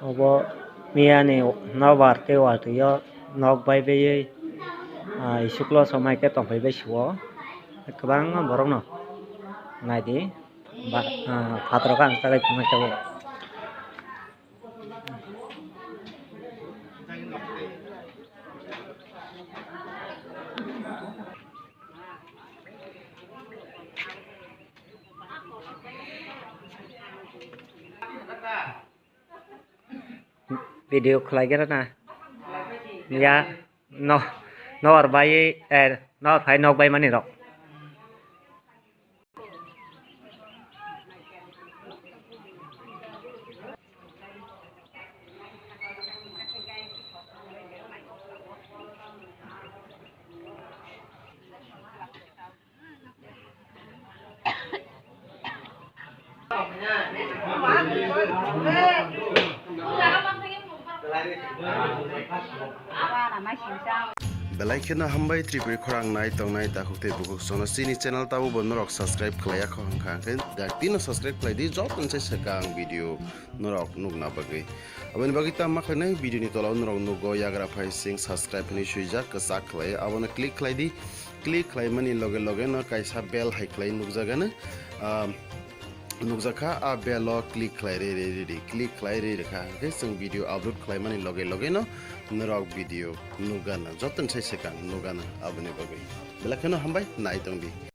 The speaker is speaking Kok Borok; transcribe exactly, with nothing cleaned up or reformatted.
Obo miyani nobar tei watwi o nok bai baiwi, ah, isuklo somai khe tongphai bai sio. Kwbangma borokno naidi ba, ah, phatrok ang chabai tongmani tabuk. Video khlai khe na ya no, nor bai, eh, nor phai nok bai mani rok. Belai kheno hambai Tripuri khorang nai tongnai takhuk tei bukhuk sono chini channel tabukbo norok subscribe khlaiya kho hwnkha hwnkhe daktino subscribe khlai di, joto ni se swkang video norok nukna bagwi. Aboni bagwi tamo khlainai video ni tola o norok nugo yagra phai sing subscribe hinwi swijak kwchak khlai abono click khlai di. Click khlaimani loge loge no kaisa bell hai khlai nukjagano, ah, nukjakha, a bell o click khlai ri ri ri ri, click khlai ri rikha hwnkhe chwng video upload khlaimani loge loge no norok video nukgana, joto ni se swkang nukgana aboni bagwi. Belai kheno hambai, nai tongdi.